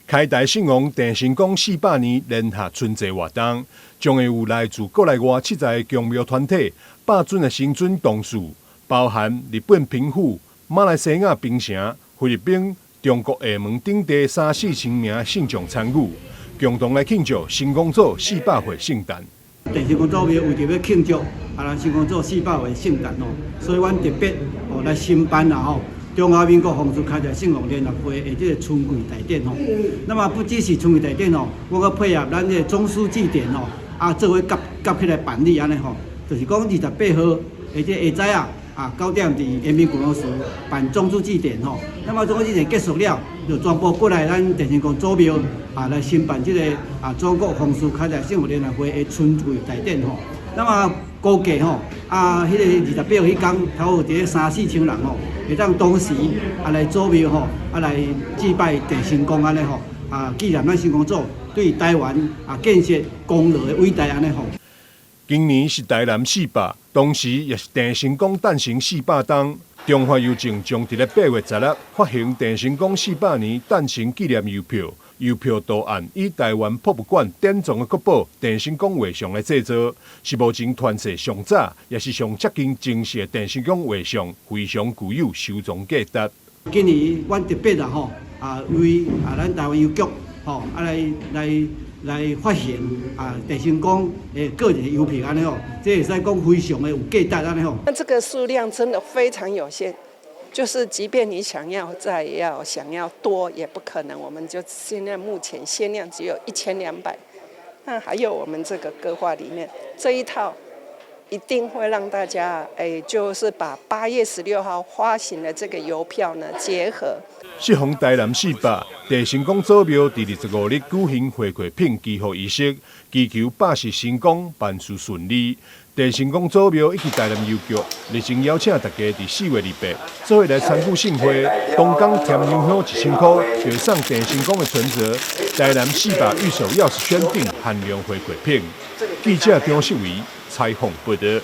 開台聖王鄭成功400年聯合春祭活動，將會有來自國內外70個宮廟團體、100尊的神尊同事，包含日本平戶、馬來西亞檳城、菲律賓、中國廈門等地三四千名信眾參與，共同來慶祝神功祖400歲聖誕。鄭成功祖廟為著欲慶祝啊，咱神功祖四百歲聖誕哦，所以阮特別哦來申辦啦吼，中華民國馮氏開台聖王聯合會的這个春祭大典吼。那麼不只是春祭大典哦，我閣配合咱這个中書祭典吼，啊，做伙夾夾起來辦理按呢吼，就是講28號的這下早啊，啊9點佇延平古龍祠辦中書祭典吼。那麼中書祭典結束了，就全部過來咱鄭成功祖廟啊來申辦這个啊中國馮氏開台聖王聯合會的春祭大典吼。那麼估計吼，啊，彼个28號彼工，差不多佇咧三四千人吼，會當同時啊來祖廟吼，啊來祭拜鄭成功按呢吼，啊紀念咱神功祖對台灣啊建設功勞的偉大按呢吼。今年是台南四百，同時也是鄭成功誕辰400冬。中華郵政將佇咧8月16發行鄭成功四百年誕辰紀念郵票，郵票圖案以台灣博物館典藏的國寶鄭成功畫像來製作，是目前傳世上早，也是上接近真實的鄭成功畫像，非常具有收藏價值。今年阮特別啊吼，啊為啊咱台灣郵局吼啊來來來發行啊鄭成功的個人郵票按呢吼，這會使講非常的有價值按呢吼。那這個數量真的非常有限，就是即便你想要再要想要多也不可能。我們就現在目前限量只有1200，那還有我們這個歌畫裡面這一套，一定會讓大家哎，就是把8月16號發行的這個郵票呢結合。適逢台南四百，鄭成功祖廟佇25日舉行回饋品祈福儀式，祈求百事成功，萬事順利。鄭成功祖廟以及台南郵局熱情邀請大家佇4月28做伙來參與盛會。當工添香1000箍，就會送鄭成功的存摺、台南四百御守鑰匙圈等限量回饋品。記者張世維採訪報導。